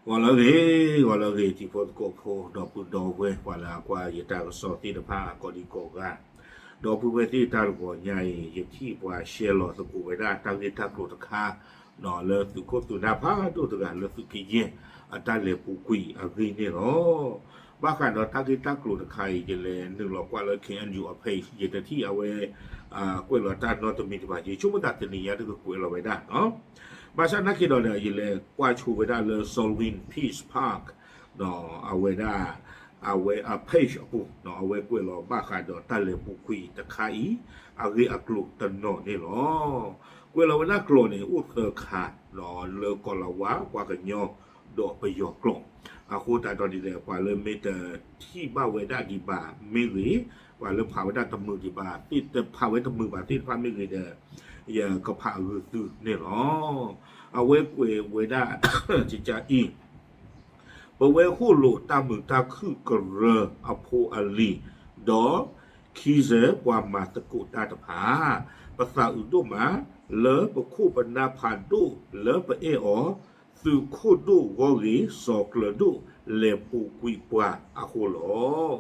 ဂီၤလၢအဂ့ၤ, ဂီၤလၢအဂ့ၤ တံၤဖိသကိးဖိ ဒီပုၢ်ဒီဝဲၢ် ပှၤလၢအကွၢ်ယတၢ်ကစီၣ်သ့ၣ်တဖၣ် ကိးဒံကိးဂၤ, ဒီပုၢ်ဝဲၢ်သ့ၣ်တၢ်တဂီၤညါအံၤ ယထံၣ်ပှၤရှဲလီၤသကိးဝဲဒၣ်တၢ်ဂ့ၢ်တၢ်ကျိၤတခါ လၢသုးခိၣ်သုးနၢ်ဖးဒိၣ်တဂၤလၢသုးကယဲၢ် အတၢ်လဲၤပူၤကွံာ်အဂ့ၢ်န့ၣ်လီၤ. ဘၣ်ဃးဒီးတၢ်ဂ့ၢ်တၢ်ကျိၤတခါအံၤ ယလဲၤနုာ်လီၤကွၢ်လၢ K N U အ page ယတထံၣ်အဝဲ ကွဲးလီၤတၢ်နီတမံၤတဘၣ်, ယဆိကမိၣ်သးတနံၤညါတကကွဲးလီၤဝဲဒၣ် ဘၣ်ဆၣ်နာ်က့ဒီး ယလဲၤကွၢ်ဆိဝဲဒၣ်လၢ Salween Peace Park အဝဲဒၣ် အဝဲအ page အပူၤ အဝဲကွဲးလီၤဘၣ်ဃးဒီးတၢ်လဲၤပူၤကွံာ်တခါအံၤ အဂ့ၢ်အကျိၤတနီၤန့ၣ်လီၤ. ကွဲးလီၤဝဲဒၣ်ကျိာ်န့ၣ် အိၣ်သၢခါ လၢကီၤလၤဝါ ပှၤကညီ ဒီးပယီၤကျိာ်, အဃိသတးဒီးန့ၣ်ဒီး ပှၤလၢမ့ၢ်တထံၣ်ဘၣ်ဝဲဒၣ်ဒံးဘၣ်မ့ၢ်ဂ့ၤ, ပှၤလၢဖးဝဲဒၣ်တမုာ်ဒံးဘၣ်, သ့ၣ်တဖးဝဲတမုာ်ဘၣ်သ့ၣ်တဖၣ်မ့ၢ်ဂ့ၤဒီး ယကဖးအဂုာ်သုန့ၣ်လီၤ. အဝဲကွဲးဝဲဒၣ် ကကအံၤ ပဝဲဃိၣ်လိာ်တၢ်မုာ်တၢ်ခုၣ်ကရၢအဖိအလံၤ, ဒီးခံစၢၤပှၤမၤသကိးတၢ်တဖၣ်, ပသးအုးဒိၣ်မး လၢပခိၣ်ပနၢ်ဖးဒိၣ်လၢပအဲၣ်အီၤ သုးခိၣ်ဒိၣ်ဂီၢ်ဂ့ၤ စီၤကျၢၤဒိၣ် လဲၤပူၤကွံာ်ပှၤအဃိလီၤ.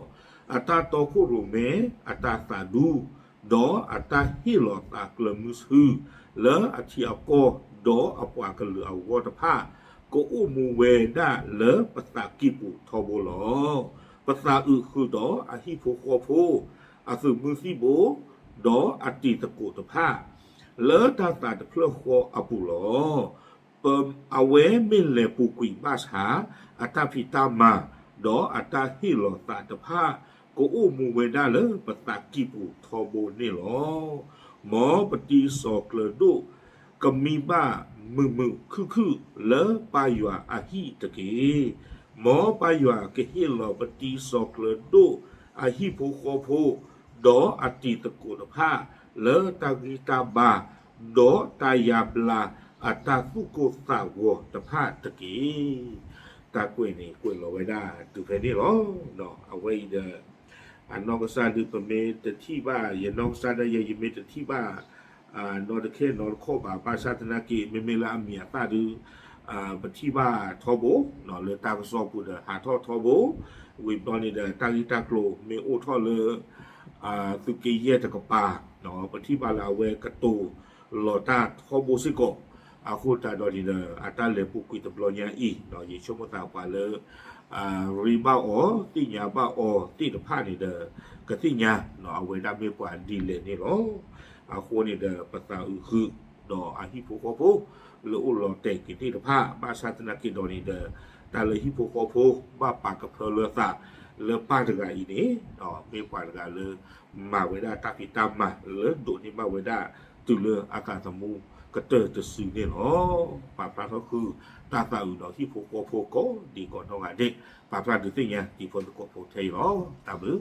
အတၢ်တီခိၣ်ရိၣ်မဲ အတၢ်သးဒူ ဒီးအတၢ်ဟ့ၣ်လီၤသးကျၢၤမုဆူ လၢအထံအကီၢ် ဒီးအပှၤကလုာ်အဂီၢ်တဖၣ် ကအိၣ်မူဝဲဒၣ်လၢပသးကံၢ်ပူၤထီဘိလီၤ. ပသးအုးဃုာ်ဒီးအဟံၣ်ဖိဃီဖိ, အသုးမုၢ်သံၣ်ဘိ, ဒီးအတံၤသကိးတဖၣ် လၢတၢ်သးတဖျၢၣ်ဃီအပူၤလီၤ. အဝဲမ့ၢ်လဲၤပူၤကွံာ်ဘၣ်ဆၣ် အတၢ်ဖံးတၢ်မၤ ဒီးအတၢ်ဟ့ၣ်လီၤသးတဖၣ် ကအိၣ်မူဝဲဒၣ်လၢပသးကံၢ်ပူၤထီဘိန့ၣ်လီၤ. မ်ပတံၤစီၤကျၢၤဒိၣ် ကမံဘၣ်မုာ်မုာ်ခုၣ်ခုၣ်လၢပၢ်ယွၤအဟံၣ်တက့ၢ်. မ်ပၢ်ယွၤကဟ့ၣ်လီၤပတံၤစီၤကျၢၤဒိၣ်အဟံၣ်ဖိဃီဖိ ဒီးအတံၤသကိးတဖၣ် လၢတၢ်ဂံၢ်တၢ်ဘါ ဒီးတၢ်ယါဘျါအတၢ်သူၣ်ကိၢ်သးဂီၤတဖၣ်တက့ၢ်. တၢ်ကွဲးန့ၣ်ကွဲးလီၤဝဲဒၣ်တုၤဖဲန့ၣ်လီၤ. အဝဲအံၤဒီး အနီၢ်ကစၢ်ဒုးပမ့ၢ်တထံၣ်ဘၣ် ယနီၢ်ကစၢ်ဒၣ်ယဲ ယမ့ၢ်တထံၣ်ဘၣ် နီတခဲနီတခီၣ်ဘၣ် ဘၣ်ဆၣ်သနာ်က့ မ့မ့ၢ်လၢအမံၤအသၣ်ဒုး ပထံၣ်ဘၣ်ထီဘိ လၢတၢ်ကစီၣ်ပူၤဒီးဟးထီၣ်ထီဘိ ဝံၤဘျီန့ၣ်ဒီး တၢ်ဂ့ၢ်တၢ်ကျိၤမ့ၢ်အိၣ်ထီၣ်လၢ သုးက့ယဲၢ်တကပၤ ပထံၣ်ဘၣ်လၢအဝဲကတိၤလီၤတၢ်ထီဘိစ့ၢ်ကီး အဃိသတးဒီးန့ၣ်ဒီး အတၢ်လဲၤပူၤကွံာ်တဘျီညါအံၤ ယဆိကမိၣ်သးပှၤလၢ ရ့ဘၣ်အီၤ သ့ၣ်ညါဘၣ်အီၤသ့ၣ်တဖၣ်န့ၣ်ဒီး ကသ့ၣ်ညါ အဝဲဒၣ်မ့ၢ်ပှၤဒ်လဲၣ်န့ၣ်လီၤ. အဃိန့ၣ်ဒီး ပသးအုးဃုာ်ဒီးအဟံၣ်ဖိဃီဖိ လၢအိၣ်လီၤတဲာ်က့ၤသ့ၣ်တဖၣ် ဘၣ်ဆၣ်သနာ်က့ဒီးန့ၣ်ဒီး တၢ်လၢဟံၣ်ဖိဃီဖိ ဘၣ်ပာ်ကဖၢလၢသး လၢပၢ်တဂၤအံၤန့ၣ် မ့ၢ်ပှၤတဂၤလၢ မၤဝဲဒၣ်တၢ်ဖံးတၢ်မၤလၢဒိးန့ၢ်ဘၣ်ဝဲဒၣ် တုၤလၢအသးသမူကတၢၢ်တစုန့ၣ်လီၤ. ပာ်ဖျါထီၣ်ဃုာ်တၢ်သးအုးဒီးဟံၣ်ဖိဃီဖိကိးဒံးကိးနီၢ်ဂၤဒဲး ပာ်ဖျါဒုးသ့ၣ်ညါတံၤဖိသကိးဖိထဲအံၤလီၤ. တၢ်ဘျုး